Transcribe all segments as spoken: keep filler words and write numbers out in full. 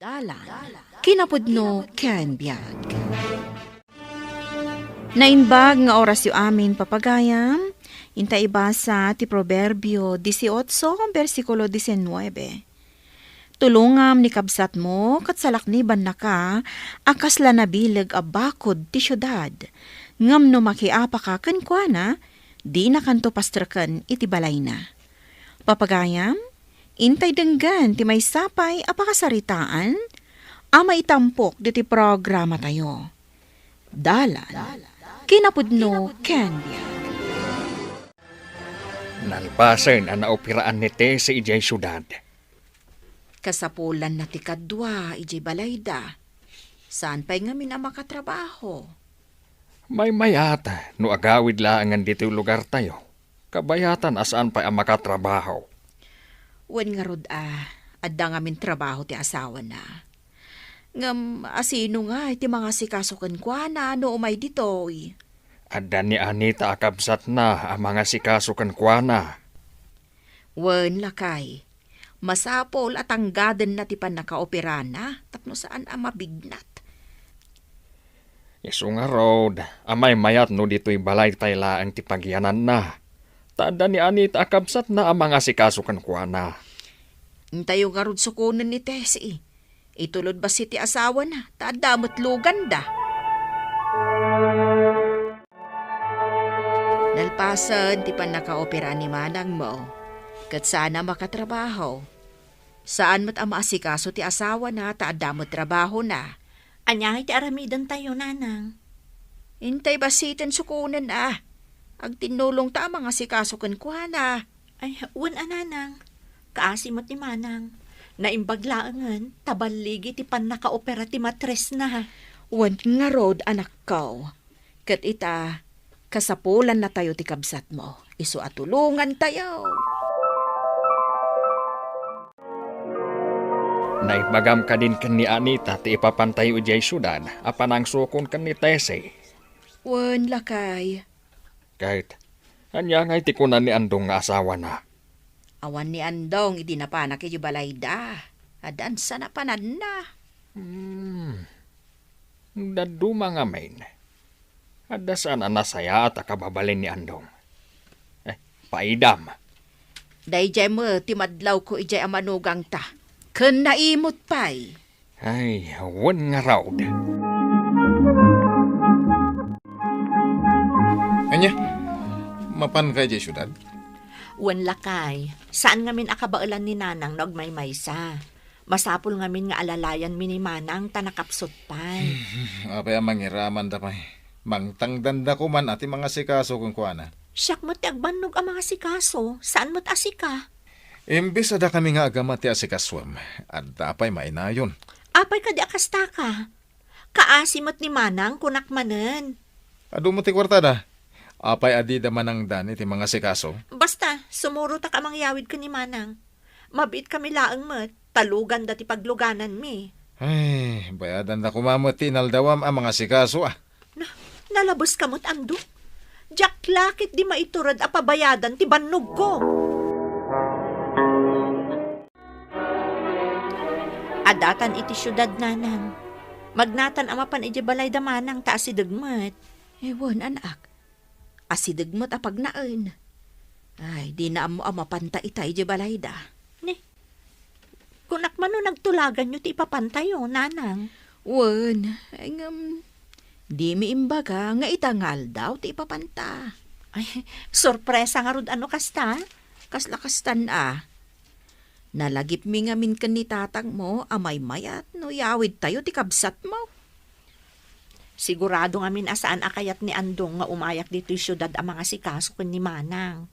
Dalan, kinapudno ken biag. Naimbag nga orasyo amin, papagayam. Inta ibasa ti Proverbio dieciocho, bersikulo diecinuebe. Tulongam ni kabsatmo ket salaknibannaka a kasla nabileg a bakod ti siudad, ngem no makiapaka kenkuana, dinakanto pastreken iti balayna. Papagayam, intay denggen ti maysa pay a pakasaritaan a maitampok ditoy programatayo. Dalan, kinapudno ken biag. Nalpasen a naoperaan ni Tessie idiay siudad. Kasapulanna ti kadua idiay balayda. Saan pay ngamin a makatrabaho? Maymayat no agawid laengen ditoy lugartayo. Kabayatan a saan pay a makatrabaho. Wen ngarud a, adda ngamin trabaho ti asawana. Ngem asino ngay ti mangasikaso kenkuana no umay ditoy? Adda ni Anita a kabsatna a mangasikaso kenkuana. Wen, lakay, masapul a tanggadenna ti pannakaoperana tapno saan a mabignat. Isu ngarud a maymayat no ditoy balaytay laeng ti pagyananna. Ta adda ni Anita a kabsatna a mangasikaso kenkuana. Intayo ngarud sukonen ni Tessie. Itulod bassit ti asawana, ta adda met luganda. Nalpasen ti pannakaopera ni manangmo, ket saan a makatrabaho. Saan met a maasikaso ti asawana ta adda met trabahona. Ania ngay ti aramidentayo, nanang? Intay bassiten sukonen a. Agtinnulongta a mangasikaso kenkuana. Ay, wen a, nanang. Kaasi met ni manang. Naimbag laengen ta balligi ti pannakaopera ti matresna. Wen ngarud, anakko. Ket ita, kasapulannatayo ti kabsatmo. Isu a tulongantayo. Naibagam kadin ken ni Anita ti ipapantayo idiay siudad a panangsukon ken ni Tessie? Wen, lakay. Ket, ania ngay ti kuna ni Andong nga asawana? Awan ni Andong idi napanak idiay balayda. Addan sa napananna. Hmm. Dadduma ngamin. Adda saan a nasayaat a kababalin ni Andong. Eh, paidam. Daydiay met ti madlawko idiay a manugangta. Ken naimut pay. Ay, wen ngarud. Ania, mapanka idiay siudad? Wen, lakay, saan ngamin a kabaelan ni nanang no agmaymaysa. Masapul ngamin nga alalayanmi ni manang ta nakapsut pay. Apay a mangiramanda pay? Mangtangdanda koman a ti mangasikaso kenkuana. Siak met ti agbannog a mangasikaso, saan met a sika. Imbes a dakami nga agama ti asikasoem, adda pay mainayon. Apay kadi a kastaka? Kaasi met ni manang, kunak manen. Adu met ti kuartada. Apay a dida manangdan iti mangasikaso? Basta, sumurotak a mangyawid ken ni manang. Mabiitkami laeng met, ta luganda ti paglugananmi. Ay, bayadanda koma met ti inaldawam a mangasikaso, a. Na, nalabeska met, Andong. Diak la ketdi maitured a pabayadan ti bannogko. Adatan iti siudad, nanang. Magnatan a mapan idiay balayda manang ta asideg met. Eh, wen, anak. Asideg met a pagnaen. Ay, dina ammo a mapanta ita idiay balayda. Ni, kunak man no nagtulaganyo ti ipapantayo, nanang. Wen, ay ngem, dimi imbaga nga ita nga aldaw ti ipapanta. Ay, sorpresa ngarud a no kasta? Kasla kastan a. Nalagipmi ngamin ken ni tatangmo a maymayat no iyawidtayo ti kabsatmo. Sigurado ngamin a saan a kayat ni Andong nga umayak ditoy siudad a mangasikaso ken ni manang.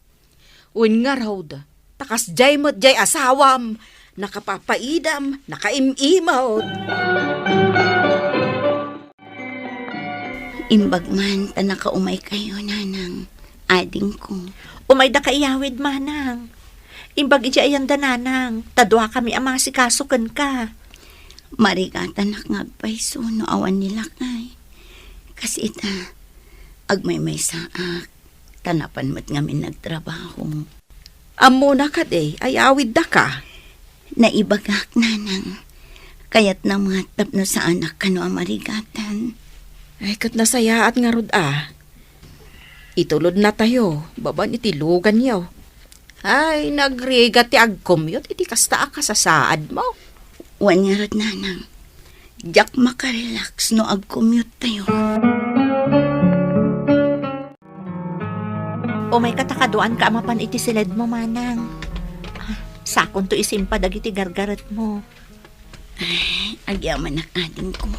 Wen ngarud, ta kasdiay met diay asawam, nakapapaidam, nakaim-imot. Imbag man ta nakaumaykayo, nanang, adingko. Umaydaka iyawid, manang. Imbag idiay ayanda, nanang, ta duakami a mangasikaso kenka. Marigatanak nga agpayso no awan ni lakay. Kas ita, agmaymaysaak, ta napan met ngamin nagtrabaho. Ammona kadi a iyawiddaka? Naibagak, nanang. Kayatna met tapno saanak kano a marigatan. Ay, ket nasayaat ngarud a. Itulodnatayo, babaen iti luganyo. Ay, nagrigat ti agcommute iti kasta a kasasaadmo. Wen ngarud, nanang. Diak makarelax no agcommute tayo. Umayka ta kaduaanka a mapan iti siledmo, manang. Sakonto isimpa dagiti gargaretmo. Ay, agyamanak, adingko.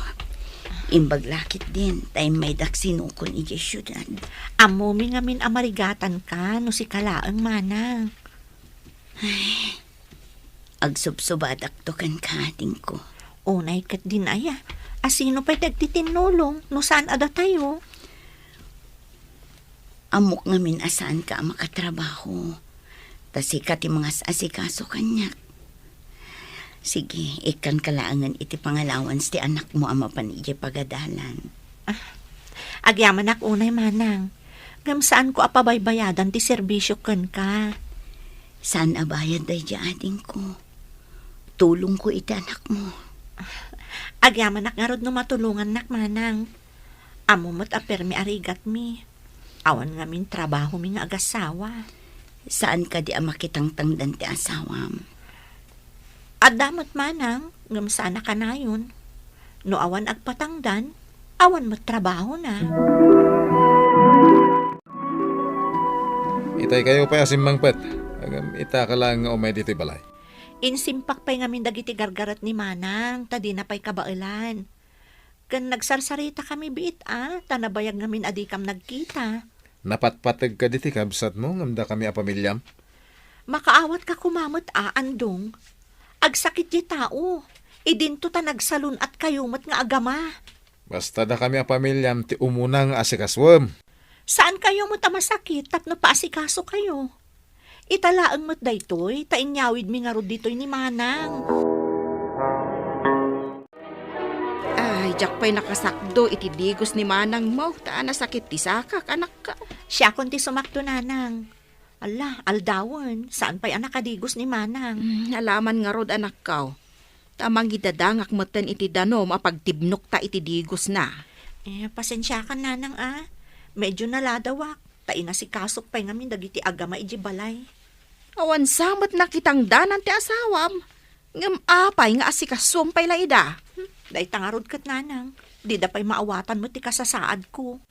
Imbag la ketdin, ta immaydak sinukon idiay siudad. Ammomi ngamin a marigatanka no sika laeng, manang. Ay, agsubsubadakto kenka, adingko. Unay ketdin aya, a sino pay ti agtitinnulong no saan a datayo? Ammok ngamin a saanka a makatrabaho. Ta sika ti mangas-asikaso kaniak. Sige, ikkanka laengen iti pangallowance ti anakmo a mapan idiay pagadalan. Ah, agyamanak unay, manang. Ngem saanko a pabaybayadan ti serbisio kenka. Saan a bayad daydiay, adingko. Tulongko iti anakmo. Agyamanak ngarud no matulongannak, manang. Ammo met a permi a rigatmi. Awan ngamin trabahomi nga agassawa. Saan kadi a makitangtangdan ti asawam? Adda met, manang, ngem saan a kanayon. No awan agpatangdan, awan met trabahona. Itay kayo pay a simmangpet. Ngem itaka laeng nga umay ditoy balay. Insimpak pay ngamin dagiti gargaret ni manang, ta dina pay kabaelan. Ken nagsarsaretakami biit a, ta nabayag ngamin a dikam nagkita. Napatpategka diti kabsatmo ngem dakami a pamiliam? Makaawatka koma met a, Andong. Agsakit ti tao. Idinto ta nagsalun-atkayo met nga agama. Basta dakami a pamiliam ti umuna nga asikasuem. Saankayo met a masakit tapno paasikasokayo. Ita laeng met daytoy, ta inyawidmi ngarud ditoy ni Manang. Ay, diak pay nakasakdo iti digos ni Manangmo, ta nasakit ti sakak, anakko. Siakon ti sumakdo, Nanang. Ala, aldawen, saan pay a nakadigos ni Manang? Mm, alaman ngarud, anakko. Ta mangidadangak metten iti danum a pagtibnokta iti digosna. Eh, pasensiakan, Nanang, a. Medyo naladawak, ta inasikasok pay ngamin dagiti agama idiay balay. Awan sa met nakitangdanan ti asawam, ngem apay nga asikasuem pay la ida? Hmm, dayta ngarud ket, Nanang, dida pay maawatan met ti kasasaadko.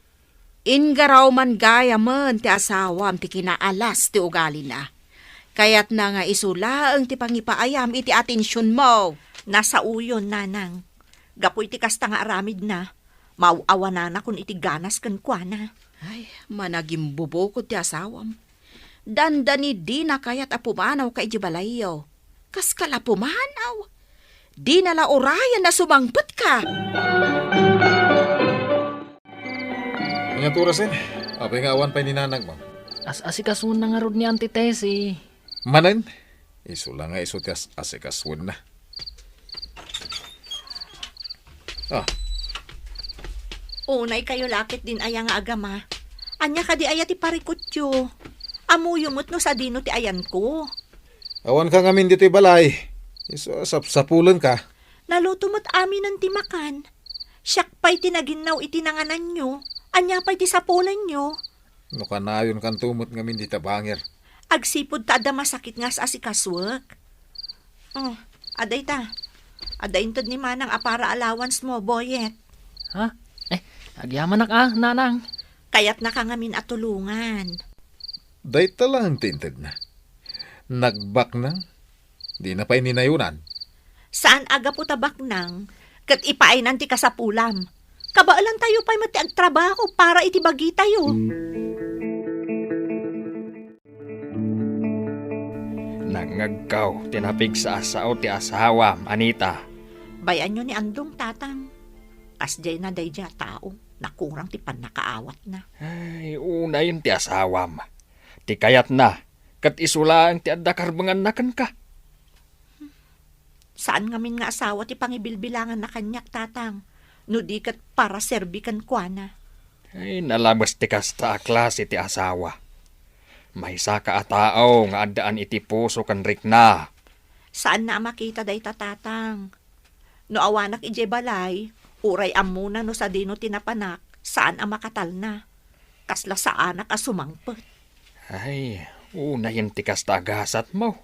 Inggaraw man gayamen ti asawam ti kinaalas ti ugalina. Kayatna nga isu laeng ti pangipaayam iti atensionmo. Nasaoyon, Nanang. Gapu iti kasta nga aramidna, maaw-awananakon iti ganas kenkuana. Ay, managimbubukod ti asawam. Dandani dina kayat a pumanawka idiay balayyo. Kaska la pumanaw. Dina la urayan a sumangpetka. Ania ti orasen? Apay nga awan pay ni nanangmo? As-asikasuenna ngarud ni Auntie Tessie. Manen? Isu la nga isu ti as-asikasuenna. Ah. Unaykayo la ketdin aya nga agama. Ania kadi aya ti parikutyo? Ammoyo met no sadino ti ayanko. Awanka ngamin ditoy balay. Isu a sapsapulenka. Naluto met aminen ti makan. Siak pay ti naginnaw iti nangananyo. Ania pay ti sapulenyo? No kanayon kanto met ngamin dita bangir. Agsipud ta adda masakit nga as-asikasuek. Oh, adda ita. Adda inted ni Manang a para allowance mo, Boyet. Ha? Eh, agyamanak a, Nanang. Kayatnaka ngamin a tulongan. Dayta laeng ti intedna. Nagbaknang, dina pay ni nayonan. Saan a gapu ta baknang, ket ipaaynan ti kasapulam. Kabaelantayo pay met ti agtrabaho para iti bagitayo. Nangngegko ti napigsa a sao ti asawam, Anita. Bay-anyo ni Andong, Tatang. Kasdiayna daydiay a tao, nakurang ti pannakaawatna. Ay, unayen ti asawam. Ti kayatna, ket isu laeng ti adda karbenganna kenka. Saan ngamin nga asawa ti pangibilbilanganna kaniak, Tatang, no di ket para serbi kenkuana. Ay, nalames ti kasta a klase ti asawa. Maysaka a tao nga addaan iti puso ken rikna. Saanna a makita dayta, Tatang. No awanak idiay balay, uray ammona no sadino ti napanak, saan a makatalna. Kasla saanak a sumangpet. Ay, unayen ti kasta a gasatmo.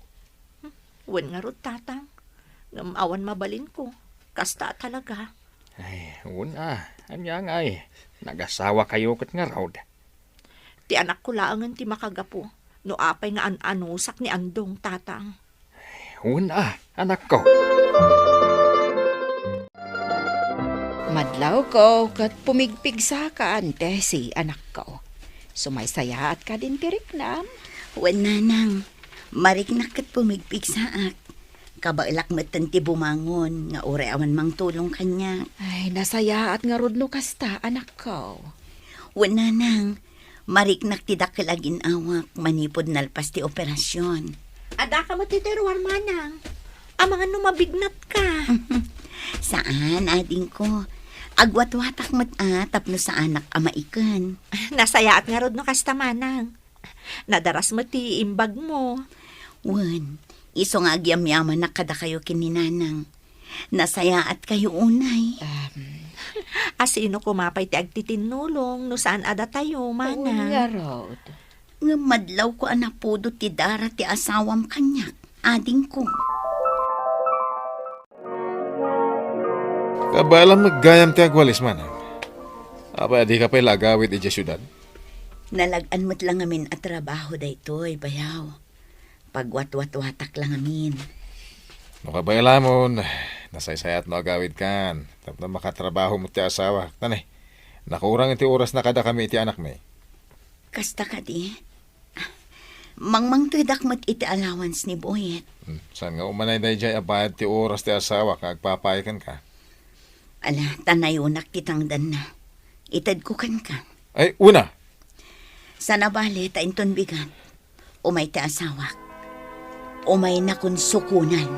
Wen ngarud, Tatang. Ngem awan mabalinko. Kasta a talaga. Ay, wen a. Ania ngay? Nagasawa kayo ket ngarud. Ti anakko laengen ti makagapu no apay nga an-anusak ni Andong, Tatang. Wen a, anakko. Madlawko ket pumigpigsaka, Tessie, anakko. Sumaysayaatka din ti riknam? Wen, Nanang. Mariknak ket pumigpigsaak. Kabaelak metten ti bumangon nga uray awan mangtulong kaniak. Ay, nasayaat ngarud no kasta, anakko. Wen, Nanang. Mariknak ti dakkel a gin-awak manipud nalpas ti operasion. Addaka met iti ruar, Manang. Amangan no mabignatka. Saan, adingko. Agwatwatak met a tapno saanak a maiken. Nasayaat ngarud no kasta, Manang. Nadaras met ti imbagmo. Wen, isu nga agyamyamanak kadakayo ken ni Nanang. Nasayaatkayo unay. Em. Asino koma pay ti agtitinnulong no saan a datayo, Manang? Wen ngarud. Ngem madlawko a napudot ti dara ti asawam kaniak, adingko. Kabaelam met gayam ti agwalis, Manang. Apay a dika pay la agawid idiay siudad? Nalag-an met la ngamin a trabaho daytoy, bayaw. Pagwatwatwatak la ngamin. No kabaelamon, nasaysayaat no agawidkan tapno makatrabaho met ti asawak. Tani, nakurang ti orasna kadakami iti anakmi. Kasta kadi? Mangmangtedak met iti allowance ni Boyet. Hmm, saan nga umanay daydiay a bayad ti oras ti asawak nga agpapay kenka? Ala, tanayonak ti tangdanna. Itedko kenka. Ay, una! Saan a bale ta inton bigat, umay ti asawak. Umaynakon sukonan.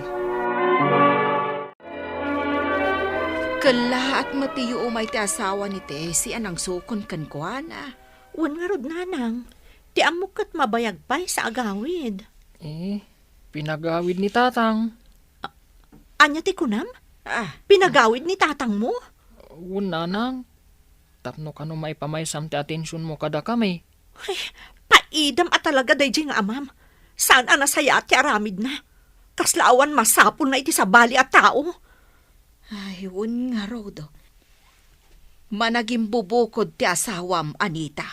Kellaat met ti umay ti asawa ni Tessie a nangsukon kenkuana. Wen ngarud, Nanang, ti ammok ket mabayag pay sa agawid. Eh, pinagawid ni Tatang. A-, ania ti kunam? Ah. Pinagawid ni Tatangmo? Wen, Nanang. Tapno kano maipamaysam ti atensionmo kadakami. Ay, paidam a talaga daydiay nga amam. Saan a nasayaat ti aramidna. Kasla awan masapulna iti sabali a tao. Ay, wen ngarud. Managimbubukod ti asawam, Anita.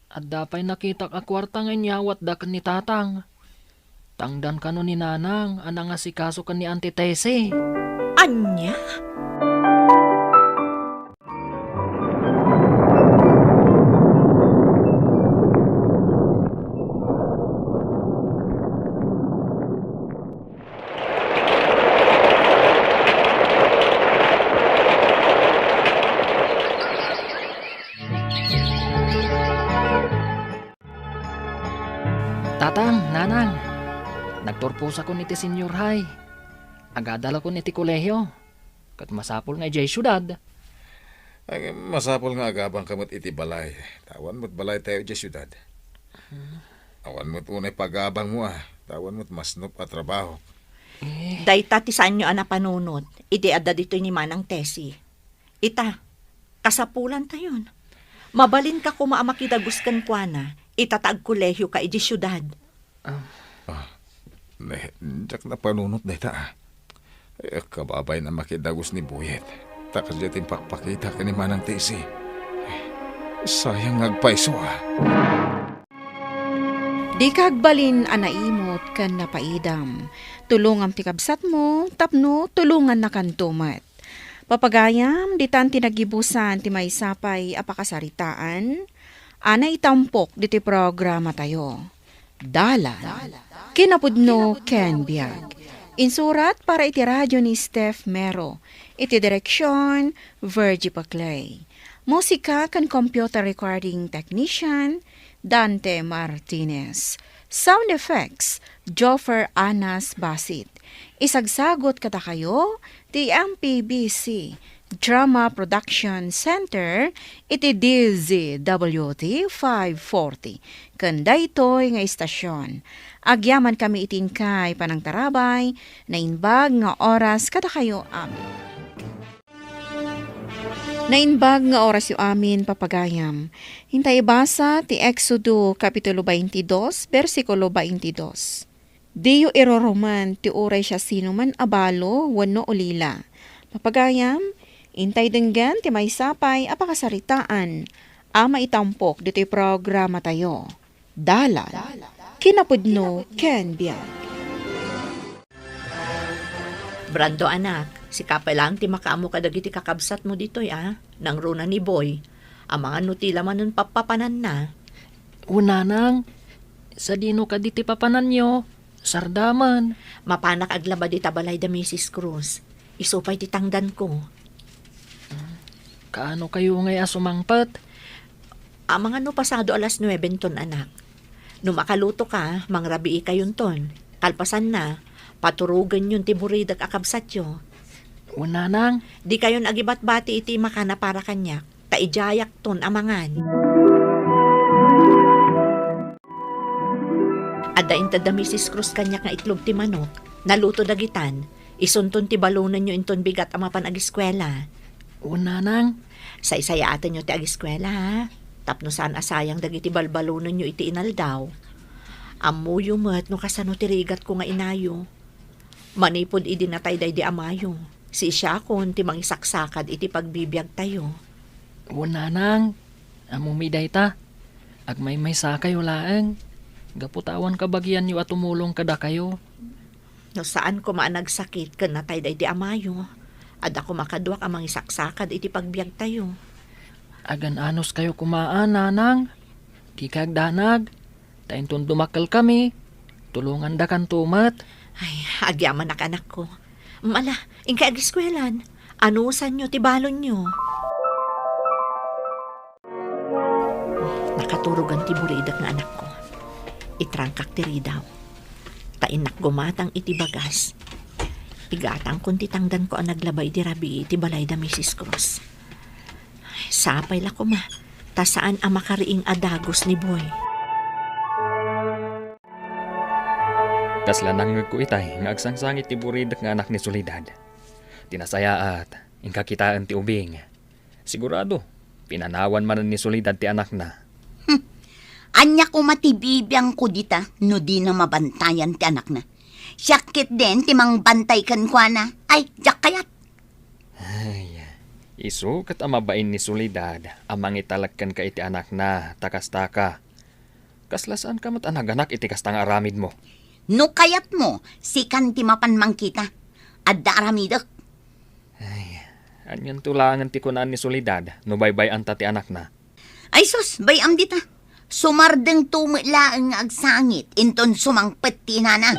Adda pay nakitak a kuarta nga inyawatda ken ni Tatang. Tangdan kano ni Nanang a nangasikaso ken ni Auntie Tessie. Ania? Tatang, Nanang, nagpurposakon iti senior high. Agadalakon iti kolehio, ket masapul nga idiay siudad. Ay, masapul nga agabangka met iti balay. Ta awan met balaytayo idiay siudad. Hmm. Awan met unay pagabangmo a, ta awan met masnop a trabaho. Eh. Dayta ti saanyo a napanunot idi adda ditoy ni Manang Tessie. Ita, kasapulantayon. Mabalinka koma a makidagus kenkuana, ita ta agkolehioka idiay siudad. Ah. Ah, ne, diak napanunot dayta, ah. Eh, kababain a makidagus ni Boyet. Ta kasdiay ti impakpakita ken ni Manang Tessie. Eh, sayang nga agpayso, ah. Dika agbalin a naimut ken napaidam. Tulongam ti kabsatmo tapno tulongannakanto met. Papagayam, ditan ti nagibusan ti maysa pay a pakasaritaan a naitampok ditoy programatayo. Dalan, kinapudno ken biag. Insurat para iti radio ni Steph Mero. Iti direksion, Virgie Paclay. Musika ken computer recording technician, Dante Martinez. Sound effects, Joffer Anas Basit. Isagsagot kadakayo ti M P B C Drama Production Center iti D Z W T five forty. Ken daytoy nga istasion, agyamankami iti inkay panangtarabay, naimbag nga oras kadakayo amin. Naimbag nga orasyo amin, papagayam. Intay ibasa ti Exodo, Kapitulo twenty-two, bersikulo twenty-two. Diyo irurumen ti uray siasinoman a balo wenno ulila. Papagayam, intay denggen ti maysa pay a pakasaritaan a maitampok ditoy programatayo. Dalan, kinapudno ken biag. Brando, anak, sika pay laeng ti makaammo kadagiti kakabsatmo ditoy, a? Nangruna ni Boy. Amangan no ti la manen pappapananna. Wen, nanang, sadino kadi ti papananyo? Sardaman. Mapanak aglaba dita balay da Misis Cruz. Isu pay ti tangdanko. Kaano kayo ngay a sumangpet? Amangan no pasado alas nuebe ton, anak. No makaluto ka, mangrabii kayonton. Kalpasanna, paturogenyon ti buridek a kabsatyo. Wen, nanang. Di kayon agibatbati iti makana para kaniak, ta idiayakton a mangan. Adda inted da Misis Cruz kaniak nga itlog ti manok. Naluto dagitan. Isunton ti balonenyo inton bigat a mapan agiskuela. Wen, nanang. Saysayaatenyo ti agiskuela, ha? Tapno saan a sayang dagiti balbalonenyo iti inaldaw. Ammoyo met no kasano ti rigatko nga inayo. Manipud idi natay daydi amayo, siisiakon ti mangisaksakad iti pagbibiagtayo. Wen, nanang, ammomi dayta. Agmaymaysakayo laeng. Gapu ta awan kabagianyo a tumulong kadakayo. No saan koma a nagsakit ken natay daydi amayo, adda koma kaduak a mangisaksakad iti pagbiagtayo. Agan-anos kayo koma, a, nanang. Dika agdanag. Ta inton dumakkel kami, tulongandakanto met. Ay, agyamanak, anakko. Mala, inkay agiskuelan. Anusanyo ti balonyo. Nakaturogan ti buridek nga anakko. Itrangkak ti ridaw. Ta innak gumatang iti bagas. Igatangkon ti tangdanko a naglaba idi rabii iti balay da Misis Cruz. Sapay la koma, ta saan a makariing a dagus ni Boy. Kasla nangngegko itay nga agsangsangit ti buridek nga anak ni Soledad. Ti nasayaat, inka kitaen ti ubing. Sigurado, pinanawan manen ni Soledad ti anakna. Hmm. Ania koma ti bibiangko dita no dina mabantayan ti anakna? Siak ketdin ti mangbantay kenkuana. Ay, diak kayat. Ay, isu ket a mabain ni Soledad a mangitalek kenka iti anakna, ta kastaka. Kasla saanka met a naganak iti kasta nga aramidmo. No kayatmo, sikan ti mapan mangkita. Adda aramidek. Ay, anianto laengen ti kunaan ni Soledad no baybay-anta ti anakna? Ay sus, bay-am dita. Sumardengto met laeng nga agsangit inton sumangpet ti inana.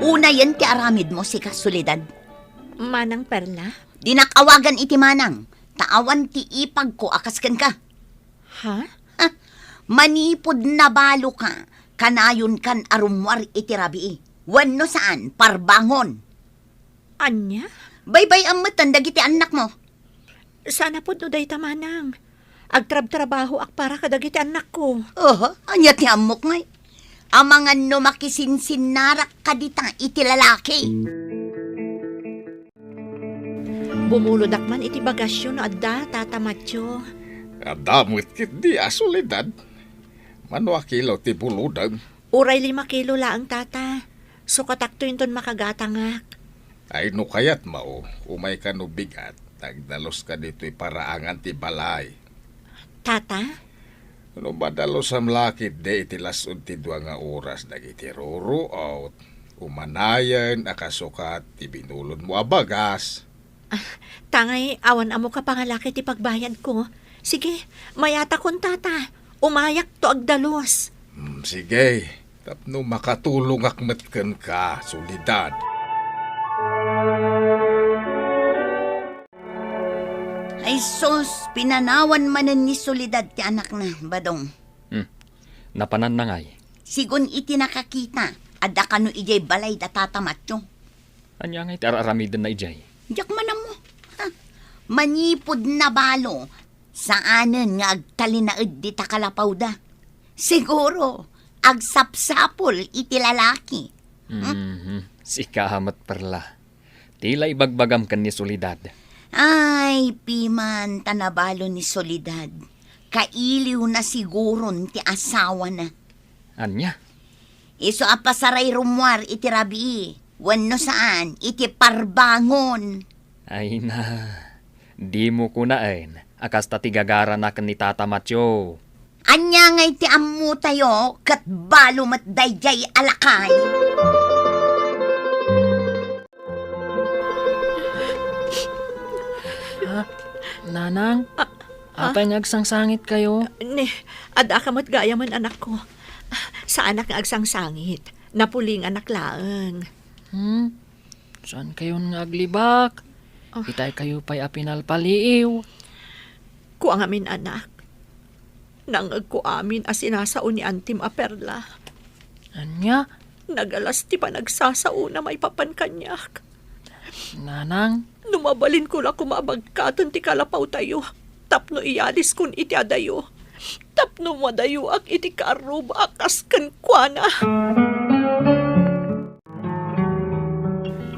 Unayen ti aramidmo, sika, Soledad. Manang Perla? Dinak awagan iti manang, ta awan ti ipagko a kas kenka. Ha? Ha? Manipud nabaloka, kanayonkan a rummuar iti rabii. Wenno saan, parbangon. Ania? Baybay-am metten dagiti annakmo. Saan a pudno dayta, manang. Agtrabtrabahoak para kadagiti annakko. Oho, ania ti ammok ngay? Amangan no makisinsinnarak kadita iti lalaki. Bumulodak man iti bagasyo no adda, Tata Matyo. Adda met ketdi a Soledad. Mano a kilo ti bulodem? Uray lima kilo laeng, Tata. Sukatakto inton makagatangak. Ay, no kayatmo, umayka no bigat, agdaluska ditoy paraangan ti balay. Tata? No madalosam la ketdi iti las-ud ti dua nga oras dagiti ruruot, umanayen a kasukat ti binulodmo a bagas. Ah, tangay awan ammo kapangalaki ti pagbayadko. Sige, mayatakon, Tata. Umayakto agdalus. Hmm, sige. Tapno makatulongak met kenka, Soledad. Ay sus, pinanawan manen ni Soledad ti anakna, Badong. Hmm. Napananna ngay? Sigun iti nakakita, adda kano idiay balay da Tata Matyo. Ania ngay ti ar-aramidenna idiay? Diak man ammo. Ha? Manipud nabalo, saanen nga agtalinaed dita kalapawda. Siguro, agsapsapul iti lalaki. Mhm. Sika met, Perla. Ti la ibagbagam ken ni Soledad. Ay, piman ta nabalo ni Soledad. Kailiwna siguron ti asawana. Ania? Isu a pasaray rummuar iti rabii, wenno saan, iti parbangon. Ay na, dimo kunaen a kasta ti gagaranak ni Tata Mateo. Ania ngay ti ammotayo ket balo met daydiay a lakay? Ah, Nanang, ah, apay nga agsangsangit kayo? Ni, adda ka met gayamen, anakko. Saanak nga agsangsangit. Napulinganak laeng. Hmm? Saan kayon nga aglibak? Ah. Itay kayo pay a pinalpaliiw. Kua ngamin, anak. Nangngegko amin a sinasao ni antim a Perla. Ania? Nagalas ti panagsasaona maipapan kaniak. Nanang? No mabalinko la koma a bagkaten ti kalapawtayo, tapno iyaliskon iti adayo, tapno madayoak iti kaarruba a kas kenkuana.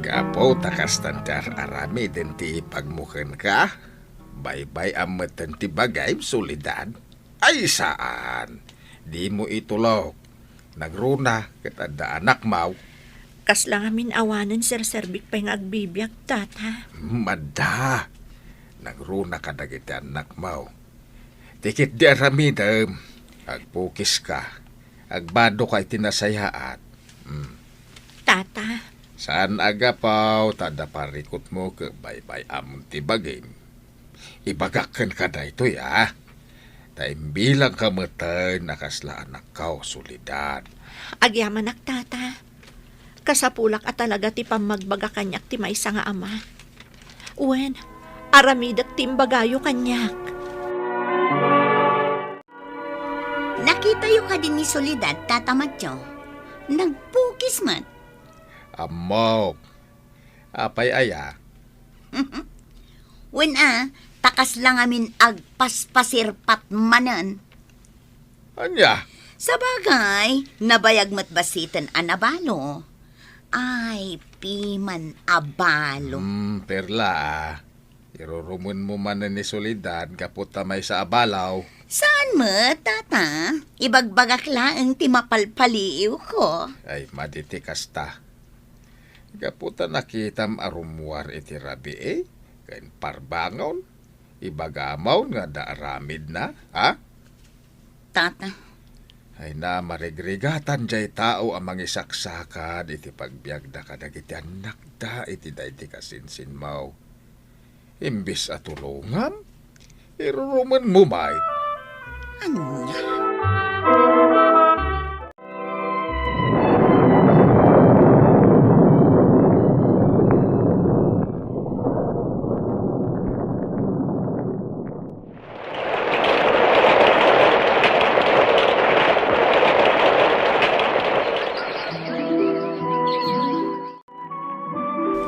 Gapu ta kastan ti ar-aramiden ti ipagmo kenka, baybay-am metten ti bagim, Soledad. Ay, saan. Dimo itulok. Nangruna ket adda anakmaw. Kasla ngamin awanen serserbik pay nga agbibiag, Tata. Hmm, adda. Nangruna kadagiti anakmaw. Ti ketdi aramidem, agpukiska. Agbadoka iti nasayaat. Hmm. Tata. Saan a gapu ta adda parikutmo ket baybay-amon ti bagim. Ibagak kenka daytoy, a. Ta imbilangka metten a kasla anakko, Soledad. Agyamanak, Tata. Kasapulak a talaga ti pammagbaga kaniak ti maysa nga ama. Wen, aramidek ti imbagayo kaniak. Nakitayo kadi ni Soledad, Tata Mateo? Nagpukis met. Ammok. Apay aya? Wen a, ta kasla ngamin agpaspasirpat manen. Ania? Sabagay, nabayag met bassiten a nabalo. Ay, piman a balo. Hmm, Perla, a. Irurumenmo manen ni Soledad gapu ta maysa a balo. Saan met, Tata? Ibagbagak laeng ti mapalpaliiwko. Ay, madi ti kasta. Gapu ta nakitam a rummuar iti rabii ken parbangon, ibagam nga adda aramidna, a? Tata. Ay na, marigrigatan jay tao a mangisaksakad iti pagbiagda kadagiti annakda iti daydi kasinsinmo. Imbes a tulongam, irurumenmo met. Ania?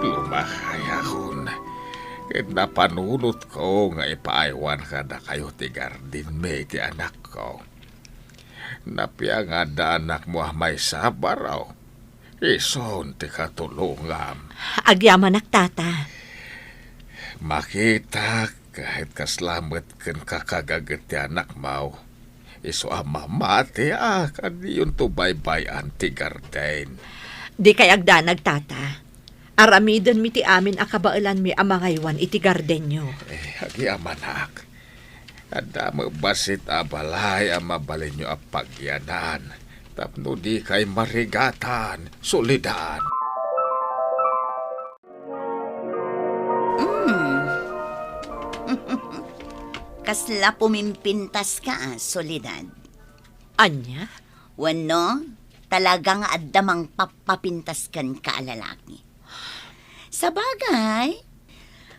Lumakayakon, ket napanunotko nga ipaaywan kadakayo ti gardenmi ti anakko. Napiangad da anakmo a maysa a baro. Isun ti katulongam. Agyamanak, Tata. Makitak ket kasla met ken kakagaget ti anakmo. Isu a mamati a kadiyonto baybay-an ti garden. Dikay agdanag, Tata. Aramidenmi ti amin a kabaelanmi a mangaywan iti gardenyo. Eh, agyamanak. Adda met bassit a balay a mabalinyo a pagyanan tapno dikay marigatan, Soledad. Mm. Kasla pumimpintaska, a, Soledad. Ania? Wenno, talaga nga adda mangpappapintas kenka a lalaki. Sabagay,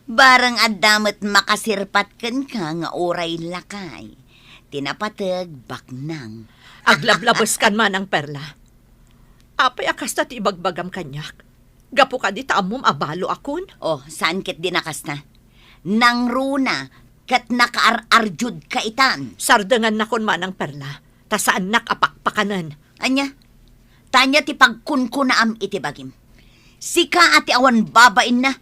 bareng adda met makasirpat kenka nga uray lakay. Ti napateg, baknang. Aglablabeskan, Manang Perla. Apay a kasta ti ibagbagam kaniak? Gapu kadi ta ammom a baloakon? Oh, saan ketdi a kasta? Nangruna ket nakaar-arjutka itan. Sardengannakon, Manang Perla, ta saannak a pakpakanen. Ania? Ania ti pagkunkunaam iti bagim? Sika a ti awan babainna,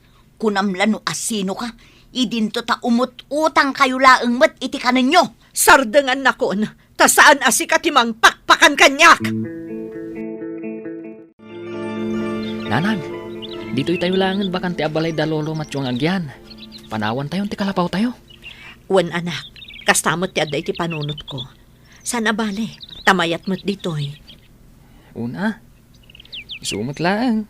Kunam la no asinoka, idinto ta umut-utangkayo laeng met iti kanenyo. Sardengannakon, ta saan a sika ti mangpakpakan kaniak. Nanang, ditoy tayo laengen bakante a balay da Lolo Matyo nga agyan. Panawantayon ti kalapawtayo. Wen, anak, kasta met ti adda iti panunotko. Saan a bale, ta mayat met ditoy. Una, isu met laeng.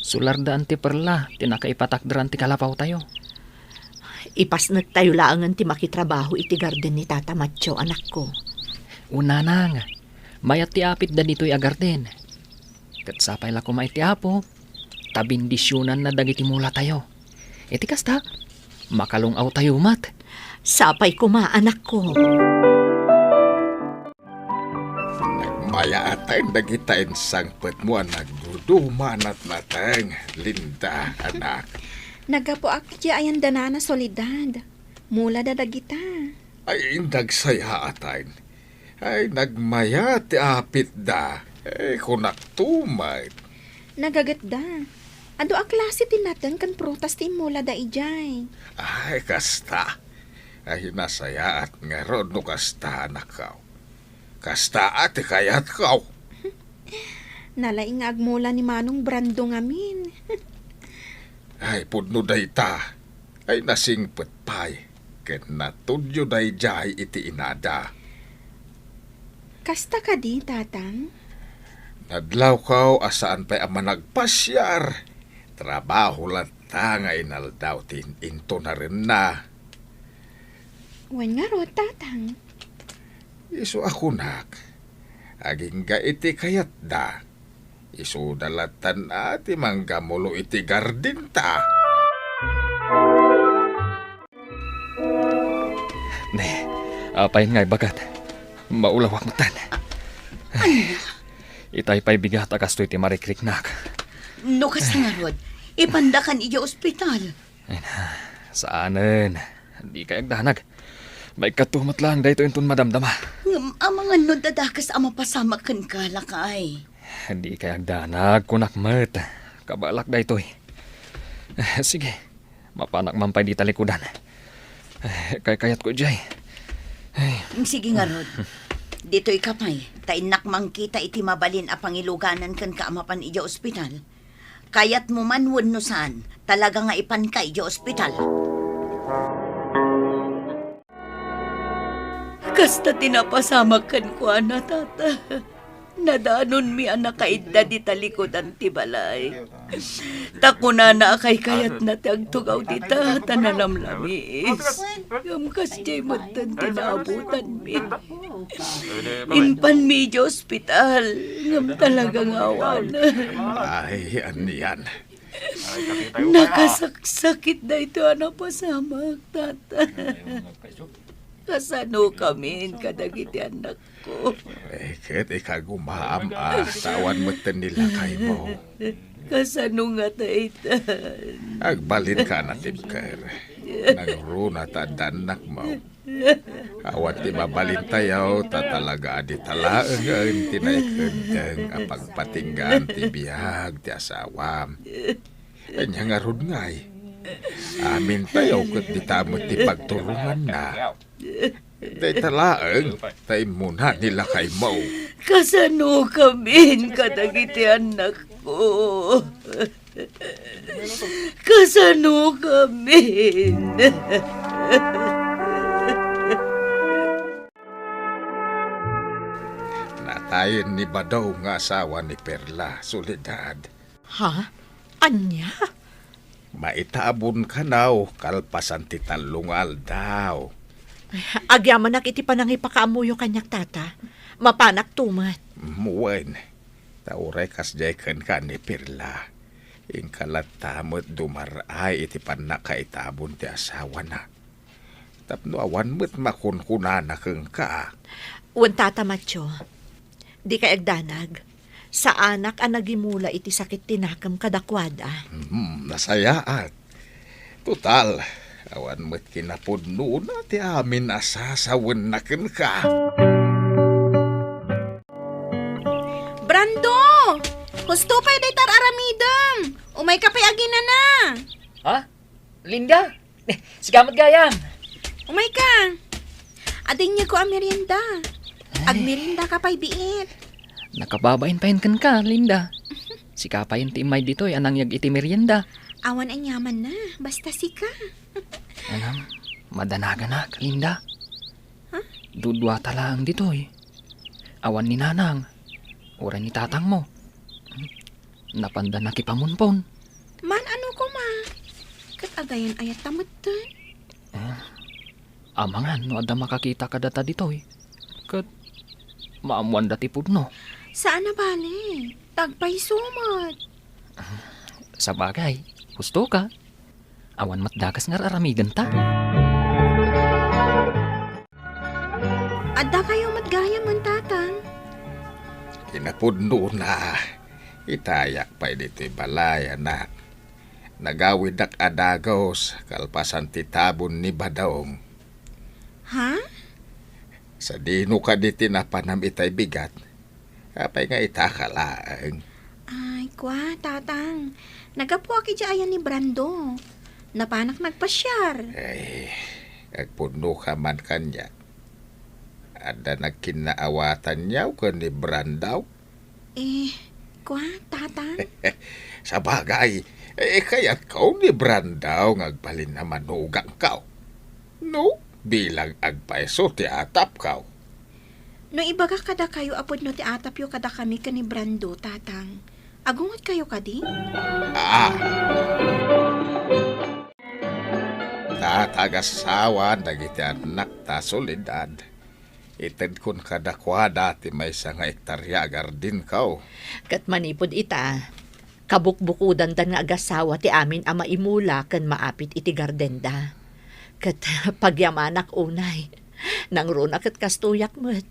Sulardaan ti Perla ti nakaipatakderan ti kalapawtayo. Ipasnektayo laengen ti makitrabaho iti garden ni Tata Matyo, anakko. Wen, nanang, mayat ti apitda ditoy a garden. Ket sapay la koma iti Apo, ta bendisionanna dagiti mulatayo. Iti kasta, makalung-awtayo met. Sapay koma, anakko. Nagmayaten dagita insangpetmo a nagduduma a natnateng, Linda, anak. Naggapuak iti ayan da Nana Soledad. Mulada dagita. Ay, nagsayaatan. Ay, nagmayat ti apitda. Eh, kunakto met. Nagagetda. Adu a klase ti nateng ken prutas ti immulada idiay? Ay, kasta. Ay, nasayaat ngarud no kasta, anakko. Kasta a ti kayatko. Nalaing nga agmula ni Manong Brando ngamin. Ay, pudno dayta. Ay, nasingpet pay. Ken natudyo daydiay iti inada. Kasta kadi, Tatang? Nadlawko a saan pay a managpasiar. Trabaho latta nga inaldaw ti in-, intunarenna. Wen ngarud, Tatang. Isu a kunak, agingga iti kayatda. Isuda lattan a ti manggamulo iti gardenta. Ne, apay nga ibagat? Maulawak metten. Ania? Itay pay bigat a kastoy ti marikriknak. No kasta ngarud, ipandakan idiay ospital. Ay na, saanen. Dikay agdanag. Maikkato met laeng daytoy inton madamdama. Ngem amangan no dadakes a mapasamak kenka, lakay. Dikay agdanag, kunak met. Kabaelak daytoy. Eh, sige, mapanak man pay dita likudan. Eh, kaykayatko idiay. Ay. Sige ngarud. Ditoyka pay, ta innak mangkita iti mabalin a pangiluganan kenka a mapan idiay ospital. Kayatmo man wenno saan, talaga nga ipanka idiay ospital. Kasta ti napasamak kenkuana, Tata. Nadanonmi a nakaidda dita likudan ti balay. Ta kunana a kaykayatna ti agtugaw dita ta nanamlamis. Ngem kasdiay metten ti naabutanmi. Impanmi idiay ospital, ngem talaga nga awanen. Ay, anian? Nakasaksakit daytoy a napasamak, Tata. Kasanokamin kadagiti annakko? Eh, ket ikagumaam a ta awan metten ni lakaymo. Kasano nga daytan? Agbalinka a natibker. Nangruna ta adda annakmo. Awan ti mabalintayo, ta talaga a dita laengen ti naikeddeng a pagpatinggaan ti biag ti asawam. Ania ngarud ngay? Amintayo ket dita met ti pagturonganna. Dayta laeng, ta immuna ni lakaymo. Kasanokamin kadagiti annakko? Kasanokamin? Natayen ni Bado nga asawa ni Perla, Soledad. Ha? Ania? Maitabon kano kalpasan ti tallo nga aldaw. Ay, agyamanak iti panangipakaammoyo kaniak, Tata. Mapanakto met. Mm, wen. Ta uray kasdiay kenka ni Perla, inka latta met dumar-ay iti pannakaitabon ti asawana. Tapno awan met makunkunana kenka. Wen, Tata Matyo, dikay agdanag. Saanak a nagimula iti sakit ti nakem kadakuada. Hmm, nasayaat. Total, awan met kinapudnona ti amin a sasawenna kenka. Brando! Husto pay dayta ar-aramidem! Umayka pay aginana! Ha? Linda? Sika met gayam. Umayka. Adda inyegko a merienda. Ay. Agmeriendaka pay biit. Nakababain payen kenka, Linda. Sika payen ti immay ditoy a nangyeg iti merienda. Awan aniamanna, basta sika. Anam, madanaganak, Linda. Ha? Duduata laeng ditoy. Awan ni nanang, uray ni tatangmo. Napanda nakipamunpon. Maan-ano koma? Ket agayan-ayatta metten? Eh, amangan no adda makakita kadata ditoy. Ket maammoanda ti pudno. Saan a bale. Tagpayso met. Sabagay, husto ka. Awan met dakes nga ar-aramidenta. Addakayo met gayamen, Tatang. Kinapudnona, itayak pay ditoy balay, anak. Nagawidak a dagus kalpasan ti tabon ni Badong. Ha? Sadino kadi ti napanam itay bigat? Apay nga itaka laeng? Ay, kua, Tatang. Naggapuak idiay ayan ni Brando. Napanak nagpasiar. Ay, agpudnoka man kaniak. Adda nagkinnaawatanyo ken ni Brando? Eh, kua, Tatang? Sabagay, eh, kayatko ni Brando nga agbalin a manugangko. No, bilang agpayso ti atapko. No ibagak kadakayo a pudno ti atapyo kadakami ken ni Brando, Tatang, agungotkayo kadi? Ah. Ta, tagasawaan dagiti annakta, Soledad. Itedkon kadakuada ti maysa nga ektaria a gardenko. Ket manipud ita, kabukbukodandan nga agasawa ti amin a maimula ken maapit iti gardenda. Ket pagyamanak unay, nangruna ket kastoyak met.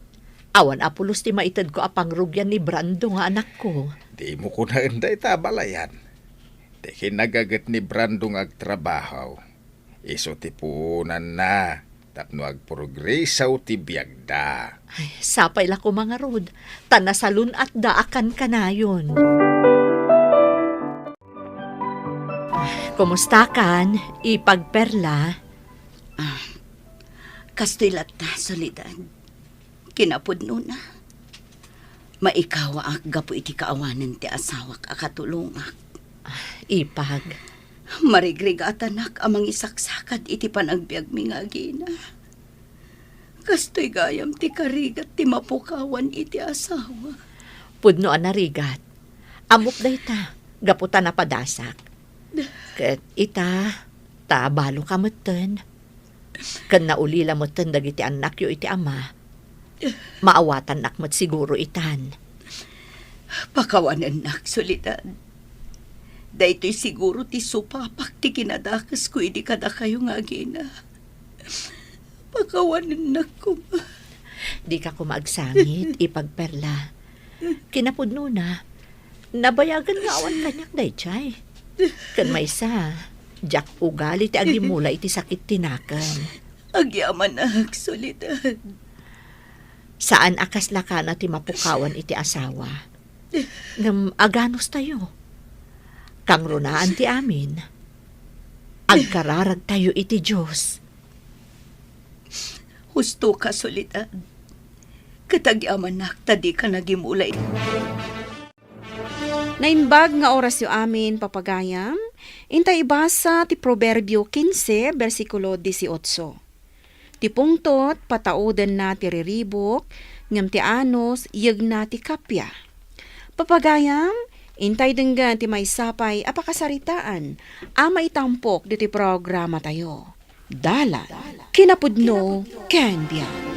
Awan a pulos ti maitedko a pangrugian ni Brando nga anakko. Dimo kunaen dayta a balayan. Ti kinagaget ni Brando nga agtrabaho, isu ti puonanna tapno agprogreso ti biagda. Ay, sapay la koma ngarud, ta nasalun-atda a kankanayon. Kumustakan, Ipag Perla? Ah, kastoy latta, Soledad. Kinapudnona, maikawaak gapu iti kaawanen ti asawak a katulongak. Ah, Ipag. Marigrigatanak a mangisaksakad iti panagbiagmi nga agina. Kastoy gayam ti karigat ti mapukawan iti asawa. Pudno a narigat. Ammok dayta, gapu ta napadasak. Ket ita, ta balo ka metten. Ken naulila metten dagiti annakyo iti ama. Maawatannak met siguro itan. Pakawanennak, Soledad. Daytoy siguro ti supapak ti kinadakesko idi kadakayo nga agina. Pakawanennak koma. Dika koma agsangit, Ipag Perla. Kinapudnona, nabayagen nga awan kaniak daydiay. Ken maysa, diak ugali ti agimula iti sakit ti nakem. Agyamanak, Soledad. Saan a kasla kana ti mapukawan iti asawa. Ngem aganos tayo? Kangrunaan ti amin. Agkararag tayo iti Dios. Husto ka, Soledad. Ket agyamanak ta dika nagimula. Naimbag nga orasyo amin, papagayam. Inta ibasa ti Proverbio quince, bersikulo dieciocho. Ti pungtot, pataudenna ti riribuk, ngem ti anus, yegna ti kappia. Papagayam, intay denggen ti maysa pay a pakasaritaan a maitampok ditoy programatayo. Dalan, kinapudno, ken biag.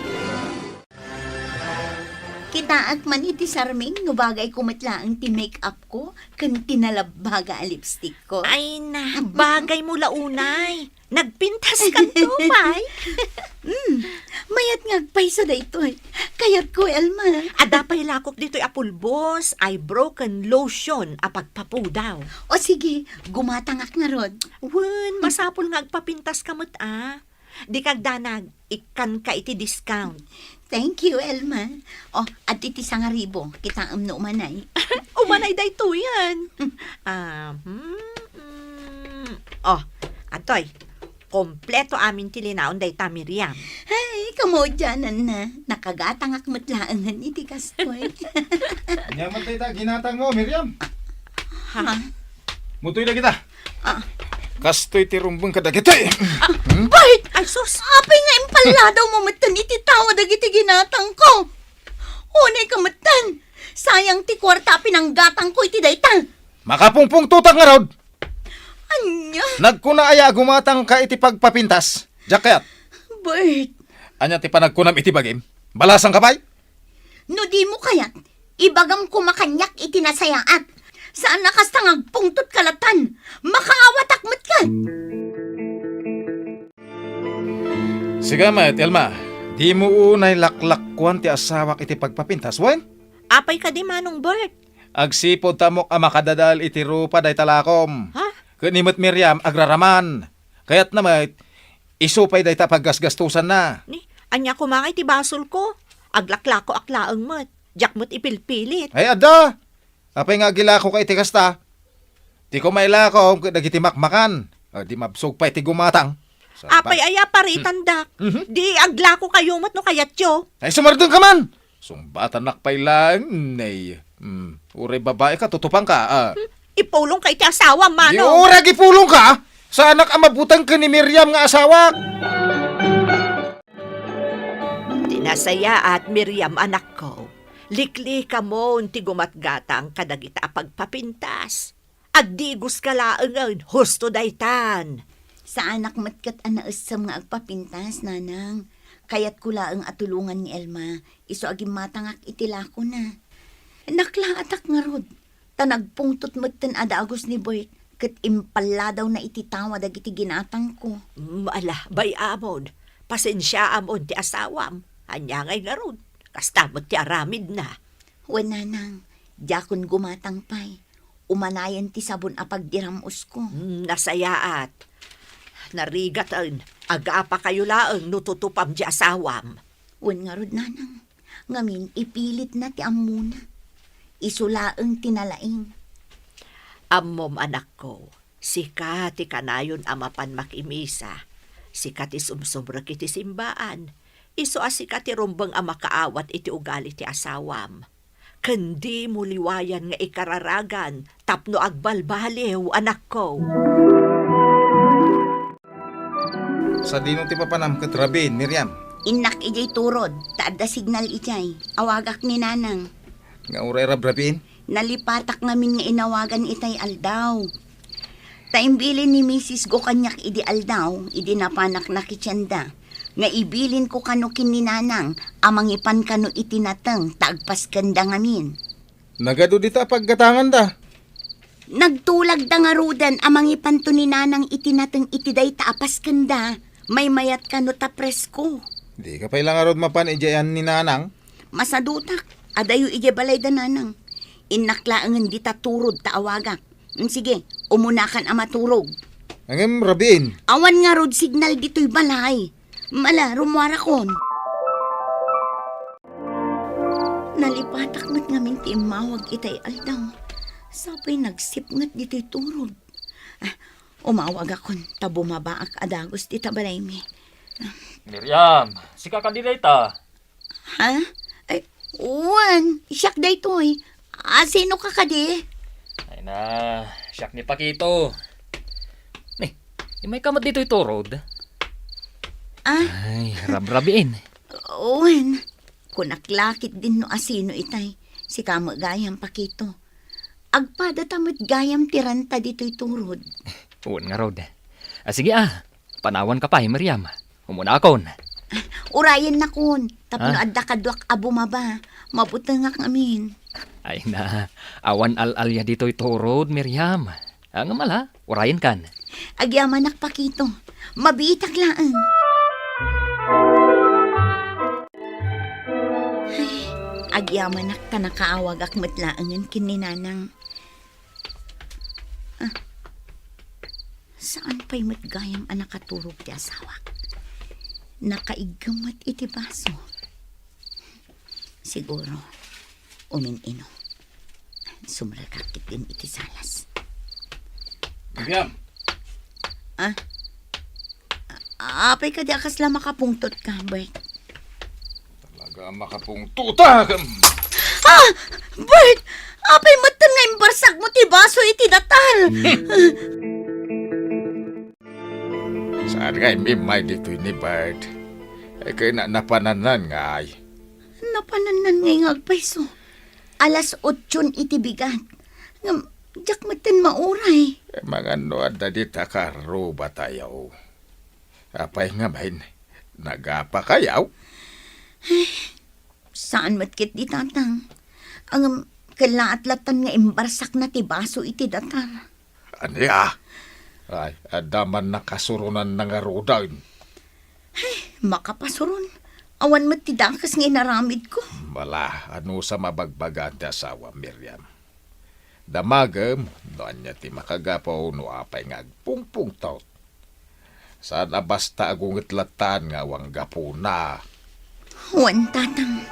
Kitaak man iti sarming no bagayko met laeng ti make-up ko ken ti nalabbaga a lipstick ko. Ay na, bagay mo la unay. Nagpintas kanto, pay. Mm, mayat nga agpayso daytoy. Kayatko, Elma. Adda pay lakok ditoy a pulbos, eyebrow, ken lotion a pagpapudaw. O sige, gumatangak ngarud. Wen, masapul nga agpapintas ka met, a. Dika agdanag, ikkanka iti discount. Thank you, Elma. O, adda iti sangaribo, kitaem no umanay. Umanay daytoyen. Ah, hmm, mm. Oh, atoy, kompleto amin ti linaon dayta, Miriam. Ay, kamaudiananna. Nakagatangak met laengen iti kastoy. Ania met dayta ginatangmo, Miriam? Ha? Mutoy dagita. Ah. Kastoy ti rumbeng kadagitoy. Ah, hmm? Bert! Ay, sus! Apay nga impalladaw mo metten iti tawa dagiti ginatangko? Unay ka metten! Sayang ti kuarta a pinanggatangko iti dayta. Makapungpungtotak ngarud! Ania? Nagkuna aya a gumatangka iti pagpapintas? Diak kayat. Bert! Ania ti panagkunam iti bagim? Balasangka pay? No dimo kayat, ibagam koma kaniak iti nasayaat. Saan a kasta nga agpungtotka latan. Makaawatak met ket. Siak met, Elma, dimo unay laklakkuan ti asawak iti pagpapintas, wen? Apay kadi, Manong Bert? Agsipud ta ammok a makadadael iti rupa dayta lakom. Ha? Ken ni met Miriam agraraman. Kayatna met, isu pay dayta a paggasgastosanna. Ni, ania koma nga iti basolko? Aglaklakoak laeng met. Diak met ipilpilit. Ay, adda! Apay nga agilakoka iti kasta? Ti koma ilakom ket dagiti makmakan. A, di mabsog pay ti gumatang. Sa Apay ba- aya paritan, Dak? Mhm. Di aglakokayo met no kayatyo. Ay, sumardengka man! Sungbatanak pay laeng, nay. Hmm, uray babaika, tutupangka, a. Hmm, ipulongka iti asawam, Manong. Di uray agipulongka! Saanak a mabuteng ken ni Miriam nga asawak! Ti nasayaat, Miriam, anakko. Liklikamon ti gumatgatang kadagita a pagpapintas. Agdigoska laengen, husto daytan. Saanak met ket a naessem nga agpapintas, nanang. Kayatko laeng a tulongan ni Elma, isu a gimmatangak iti lakona. Naklaatak ngarud, ta nagpungtot metten a dagus ni Bert, ket impalladawna iti tawa dagiti ginatangko. Mm, ala, bay-amon, pasensiaamon ti asawam. Ania ngay ngarud, kasta met ti aramidna. Wen, nanang, diakon gumatang pay. Umanayen ti sabon a pagdiram-osko. Hmm, nasayaat. Narigaten, agapakayo laeng no tutupam ti asawam. Wen ngarud, nanang, ngamin ipilitna ti ammona. Isu laeng ti nalaing. Ammom, anakko, sika ti kanayon a mapan makimisa. Sika ti sumsumrek iti simbaan. Isu a sika ti rumbeng a makaawat iti ugali ti asawam. Ken dimo liwayan nga ikararagan tapno agbalbaliw, anakko. Sadino ti papanam ket rabiin, Miriam? Innak idiay turod, ta adda signal idiay. Awagak ni Nanang. Nga uray rabrabiin? Nalipatak ngamin nga inawagan itay aldaw. Ta imbilin ni misisgo kaniak idi aldaw, idi napanak nakitienda, nga ibilinko kano ken ni Nanang a mangipan kano iti nateng ta agpaskenda ngamin. Nagadu dita a paggatanganda. Nagtulagda ngaruden a mangipanto ni Nanang iti nateng iti dayta a paskenda, maymayat kano ta presko. Dika pay la ngarud mapan idiay ni Nanang? Masadutak, adayo idiay balayda, Nanang. Innak laengen dita turod ta awagak. Mm, sige, umunakan a maturog. Ngem rabiin. Awan ngarud signal ditoy balay. Mala, rummuarakon. Nalipatak met ngamin ti immawag itay aldaw. Sapay nagsipnget ditoy turod. Ah, umawagakon, ta bumabaak a dagus dita balaymi. Miriam, sika kadi dayta? Ha? Ay, wen, siak daytoy. A, sinoka kadi? Ay na, siak ni Pakito. Ni, imayka met ditoy turod? Ah? Ay, rabrabiin. Wen, kunak la ketdin no asino itay. Sika met gayam, Pakito. Agpadata met gayam ti renta ditoy turod. Wen ngarud. A, sige a, panawanka pay, Miriam. Umunakon. Urayennakon, tapno Ah? adda kaduak a bumaba. Mabutengak ngamin. Ay na, awan al-alia ditoy turod, Miriam. Ngem ala, urayenkan. Agyamanak, Pakito. Mabiitak laeng. Ay, agyamanak ta nakaawagak met laengen ken ni Nanang. Ah. Saan pay met gayam a nakaturog ti asawak? Nakaiggem met iti baso. Siguro, umin-ino. Sumrekak ketdin iti salas. Miriam! Ah? Apay kadi a kasla makapungtot ka, Bert? Talaga makapungtotak! Ah! Bert! Apay metten nga imbarsak mo ti baso iti datar? Saan nga immimmay ditoy ni Bert? Ay, kay na-, napanannan ngay. Napanannan ngay nga agpayso. Alas otson iti bigat. Ngem, diak metten mauray. Eh, mangano adda dita karruba tayo? Apay ngamin, nagapa kayaw? Saan met ket di, Tatang. Ngem, kellaat lattan nga imbarsakna ti baso iti datar. Ania? Ay, adda man nakasurunanna ngaruden. Makapasuron. Awan met ti dakes nga inaramidko. Bala, anusam a bagbagaan ti asawam, Miriam? Damagem no ania ti makagapu no apay nga agpungpungtot. Saan a basta agunget lattan nga awan gapuna. Wen, Tatang.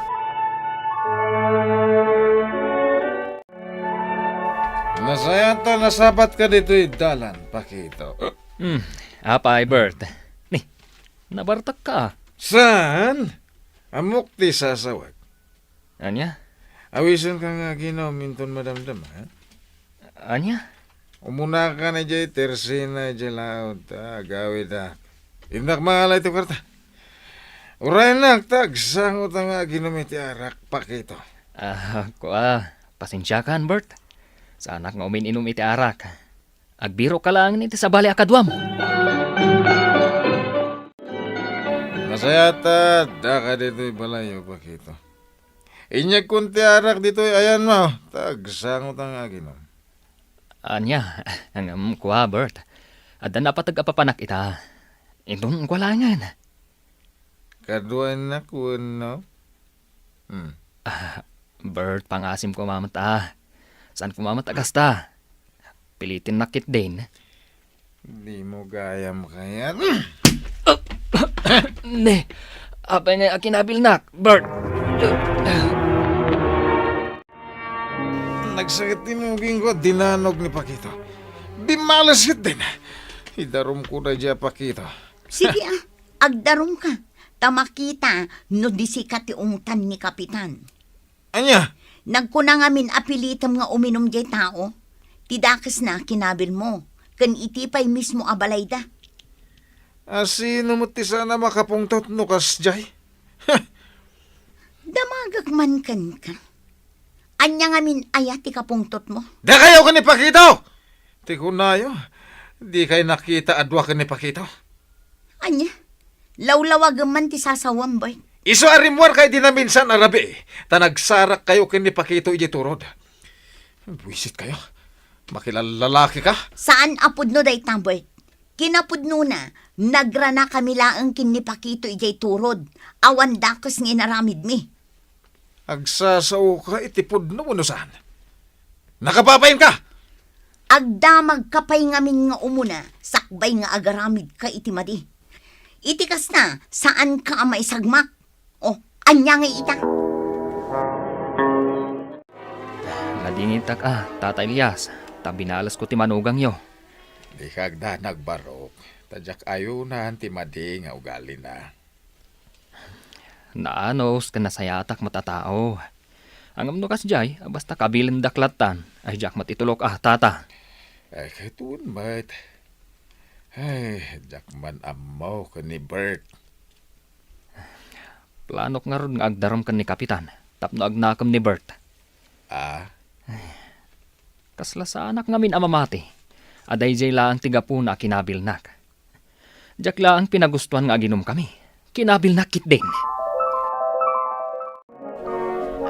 Nasayaat ta nasabatka ditoy dalan, Pakito. Hmm, apay, Bert? Ni, nabartakka. Saan? Ammok ti sasawek. Ania? Awisenka nga aginom inton madamdama, ha? Ania? Umunaka na jay tersina jay laud ta agawidak. Innak mangala iti kwarta. Uraynak ta agsango ta nga aginom iti arak, Pakito. Ah, kua, pasensiakan, Bert. Saanak nga umin-inum iti arak. Agbirokka laeng iti sabali a kaduam. Nasayaat ta addaka ditoy balayyo, Pakito. Inyegkon ti arak ditoy ayanmo, ta agsangotan nga aginom. Ania, ngem kua, Bert. Adda napateg a papanak ita. Inton kua laengen. Kaduanak wenno? Hmm. Ah, Bert, pangasim koma met a. Saan koma met a kasta. Pilitinnak ketdin. Dimo gayam kayat. Ne, apay nga akinabilnak, Bert? Nagsakit ti nugingko, dinanog ni Pakito. Bimmales ketdin. Idarumko daydiay a Pakito. Sige, ah, agdarumka. Ta makita no di sika ti ungtan ni Kapitan. Ania? Nagkuna ngamin a pilitem nga uminum jay tao. Ti dakesna, kinabilmo. Ken iti pay mismo a balayda. A, sino met ti saan a makapungtot no kasjay? Damagek man kenka. Ania ngamin aya ti kapungtotmo? Dakayo ken ni Pakito! Ti kunayo, dikay nakita a dua ken ni Pakito. Ania? Lawlawagem man ti sasawam, Bert. Isu a rimmuarka idi naminsan a rabii, ta nagsarakkayo ken ni Pakito idiay turod. Buisitkayo. Makilallalakika. Saan a pudno dayta, Bert. Kinapudnona, nagranakami laeng ken ni Pakito idiay turod. Awan dakes nga inaramidmi. Agsasaoka iti pudno wenno saan? Nakababainka! Agdamagka pay ngamin nga umuna, sakbay nga agaramidka iti madi. Iti kasta, saanka a maisagmak. O, ania ngay ita? Nadingitak a, Tata Elias, ta binalesko ti manugangyo. Dika agdanag, barok, ta diak ayonan ti madi nga ugalina. Naanus ken nasayaatak met a tao. Ngem no kasdiay, basta kabilendak lattan, ay diak met itulok a, Tata. Ay, ket wen met. Ay, diak man ammo ken ni Bert. Planok ngarud nga agdarum ken ni Kapitan tapno agnakem ni Bert. Ah? Kasla saanak ngamin a mamati a daydiay laeng ti gapuna a kinabilnak. Diak laeng pinagustuan nga aginumkami. Kinabilnak ketdin.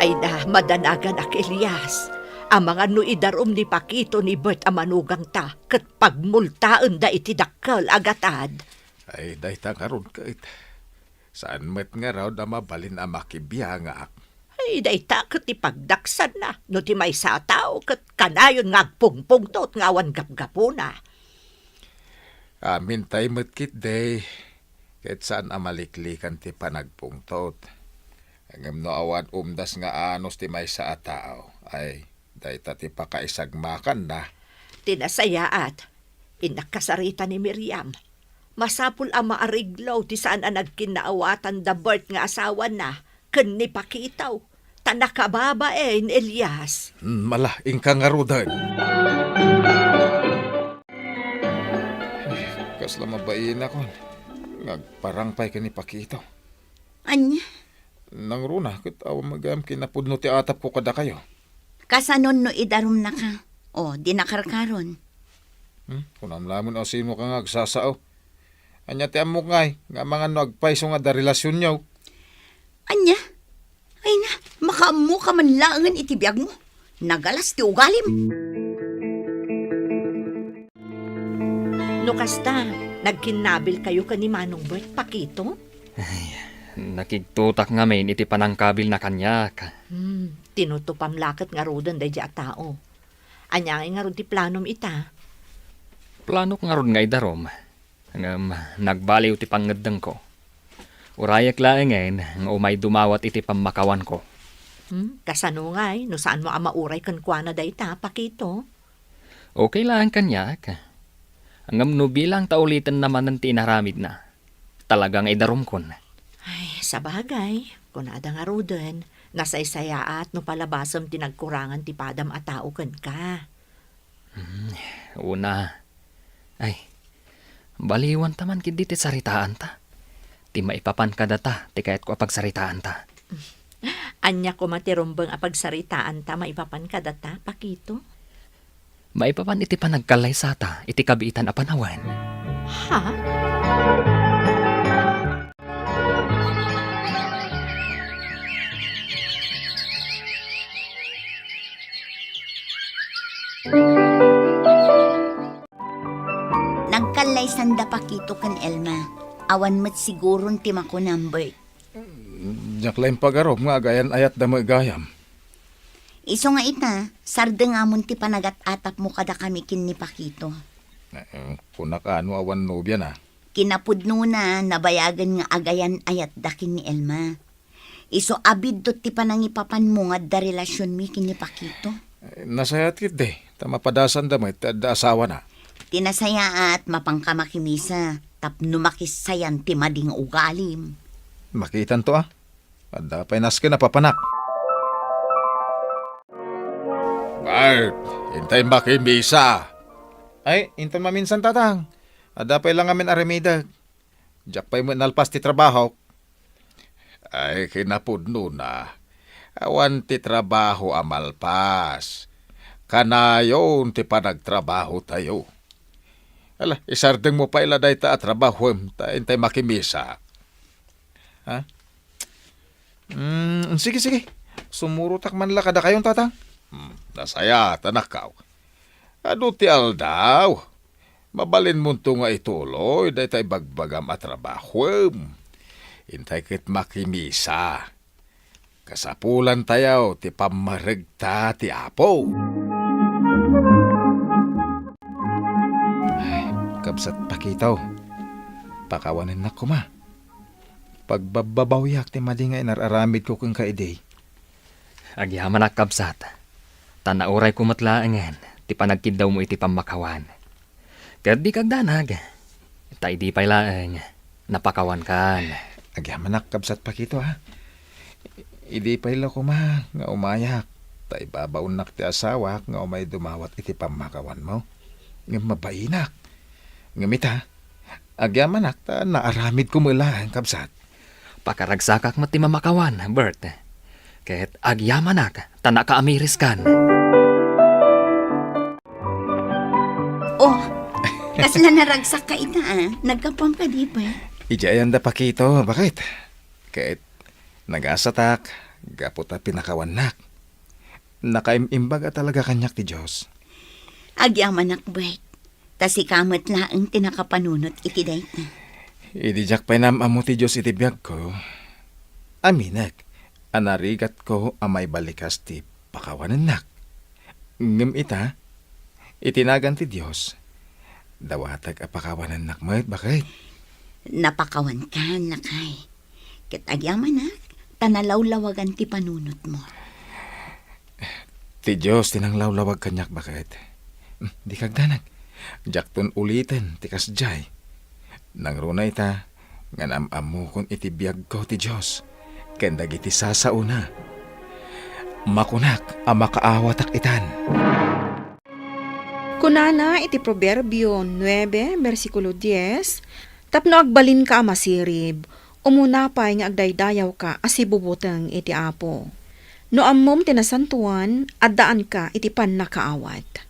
Ay da, madanaganak, Elias. Amangan no idarum ni Pakito ni Bert a manugangta ket pagmultaenda iti dakkel a gatad. Ay, dayta ngarud ket. Saan met ngarud a mabalin a makibiangak. Ay, dayta ket ti pagdaksanna no ti maysa a tao ket kanayon nga agpungpungtot nga awan gapgapuna. Amintay met ketdi, ket saan a maliklikan ti panagpungtot. Ngem no awan umdas nga anus ti maysa a tao, ay, dayta ti pakaisagmakanna. Ti nasayaat, Innak kasarita ni Miriam. Masapul a maariglo ti saan a nagkinnaawatan da Bert nga asawana ken ni Pakito, ta nakababain, Elias. Hmm, ala, inka ngaruden. Kasla mabainak nga agparang pay ken ni Pakito. Ania? Nangruna, ket awan met gayam kinapudno ti atapko kadakayo. Kasanon no idarumnaka? O, di nakarkaron. Hmm? Kunam lamen a sinoka nga agsasao. Ania ti ammok ngay, nga amangan no agpayso nga adda relasionyo? Ania? Ay na, makaammoka man laengen iti biagmo. Nagalas ti ugalim. No kasta, nagkinnabilkayo ken ni Manong Bert, Pakito? Ay, nakigtotak ngamin iti panangkabilna kaniak. Hmm, tinutupam la ket ngaruden daydiay a tao. Ania ngay ngarud ti planom ita? Planok ngarud nga idarum. Ngem nagbaliw ti pangngeddengko. Urayek laengen nga umay dumawat iti pammakawanko. Hmm, kasano ngay no saanmo a mauray kenkuana dayta, Pakito? Okay laeng kaniak. Ngem no bilang ta ulitenna manen ti inaramidna, talaga nga idarumkon. Ay, sabagay, kunada ngaruden, nasaysayaat no palabasem ti nagkurangan ti padam a tao kenka. Hmm, una. Ay, baliwanta man ketdi ti saritaanta. Ti maipapan kadata ti kayatko a pagsaritaanta. Ania koma ti rumbeng a pagsaritaanta maipapan kadata, Pakito? Maipapan iti panagkallaysata iti kabiitan a panawen. Ha? Nagkallaysanda Pakito ken Elma. Awan met siguron ti makunam, Bert. Diak la impagarup nga agayan-ayatda met gayam. Isu nga ita, sardengamon ti panagat-atapmo kadakami ken ni Pakito. Eh, kunak a no awan nobiana. Kinapudnona, nabayagen nga agayan-ayatda ken ni Elma. Isu a biddut ti panangipapanmo nga adda relasionmi ken ni Pakito. Eh, nasayaat ketdi, ta mapadasanda met ti adda asawana. Ti nasayaat, mapanka makimisa, tapno makisayan ti madi nga ugalim. Makitanto a. Adda pay nasken a papanak. Bert, intay makimisa. Ay, inton maminsan, Tatang. Adda pay la ngamin aramidek. Diak pay met nalpas ti trabahok. Ay, kinapudnona, awan ti trabaho a malpas. Kanayon ti panagtrabahotayo. Ala, isardengmo pay la dayta a trabahoem, ta intay makimisa. Ha? Mm, sige, sige. Sumurotak man la kadakayon, Tatang. Hmm, nasayaat, anakko. Adu ti aldaw. Mabalinmonto nga ituloy dayta ibagbagam a trabahoem. Intay ket makimisa. Kasapulantayo ti pammaregta ti Apo. Ay, kabsat Pakito, pakawanennak koma. Pagbabbabawiak ti madi nga inar-aramidko kenka idi. Agyamanak, kabsat, ta naurayko met laengen ti panagkiddawmo iti pammakawan. Ket dika agdanag, ta idi pay laeng, napakawankan. Agyamanak, kabsat Pakito, ha? Idi pay la koma nga umayak, ta ibabaonnak ti asawak nga umay dumawat iti pammakawanmo. Ngem mabainak. Ngem ita, agyamanak ta naaramidko met laeng, kabsat. Pakaragsakak met ti mamakawan, Bert. Ket agyamanak ta nakaamiriskan. Oh, kasla naragsakka ita, a? Naggapuam kadi, Bert? Idiay ayan da Pakito, baket? Ket nagasatak, gapu ta pinakawannak. Nakaim-imbag a talaga kaniak ti Dios. Agyamanak, Bert. Ta sika met laeng ti nakapanunot iti dayta. Idi diak pay naam-ammo ti Dios iti biagko, aminek a narigatko a maibalikas ti pakawanennak. Ngem ita, iti nagan ti Dios, dawatek a pakawanennak met, baket? Napakawankan, lakay. Ket agyamanak, ta nalawlawagan ti panunotmo. Ti Dios ti nanglawlawag kaniak, baket. Hmm, dika agdanag. Diakton uliten ti kasdiay. Nangruna ita, nga naam-ammokon iti biagko ti Dios ken dagiti sasaona. Makunak a makaawatak itan. Kunana iti Proverbio nuebe, bersikulo dies, "Tapno agbalinka a masirib, umuna pay nga agdaydayawka a sibubuteng iti Apo. No ammom ti nasantoan, addaanka iti pannakaawat."